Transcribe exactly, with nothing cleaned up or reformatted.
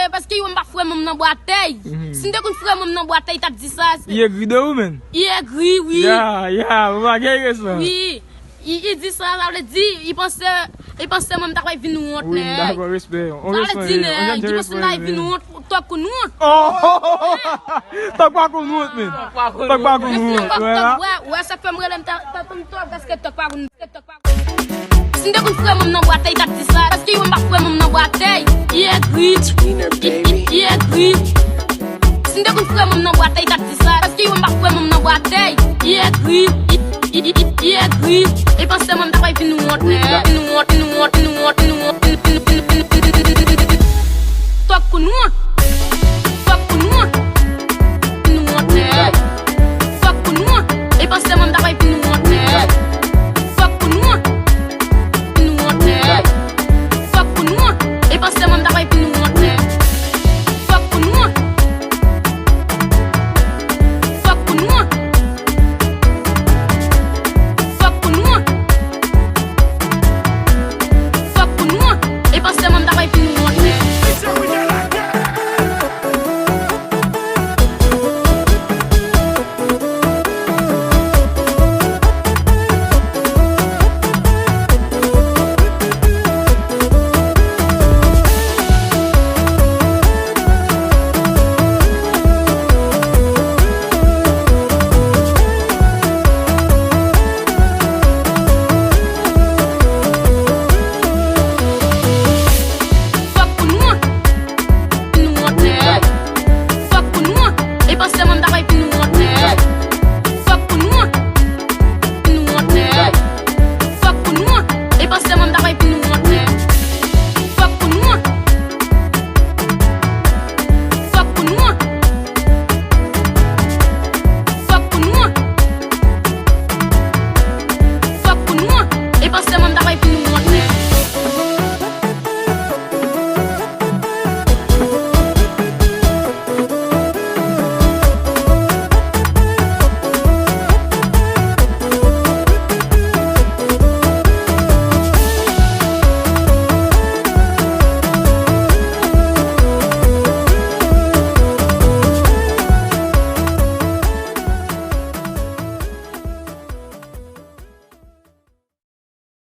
Paske yo m pa foure men m nan bwatèy. Si m te konn foure men m nan bwatèy, t ap di sa. Li egri de ou, menn. Li egri, wi. Ya, ya, ou pa gen respè. Wi. Li, li di sa, sa vle di, li panse, li panse men m ta pral vin wont, nèg. Wi, m dakò, respè. Sa vle di, nèg, li panse m ta pral vin wont, tòg konn wont. Oh! Tòg pa konn wont, menn. Tòg pa konn wont, wè la. Wè, wè, sa k fè m rele m ta, ta, ta, tòg, paske tòg pa konn, tòg pa konn. Si m te konn foure men m nan bwatèy, t ap di sa. Paske yo m pa foure men m nan bwatèy. Li egri. Li, li, li egri. Si m te konn foure men m nan bwatèy, t ap di sa. Paske yo m pa foure men m nan bwatèy. Li egri. Li, li, li, li egri. Li panse men m ta pral vin wont, nèg. Vin wont, vin wont, vin wont, vin wont. Tòg konn wont.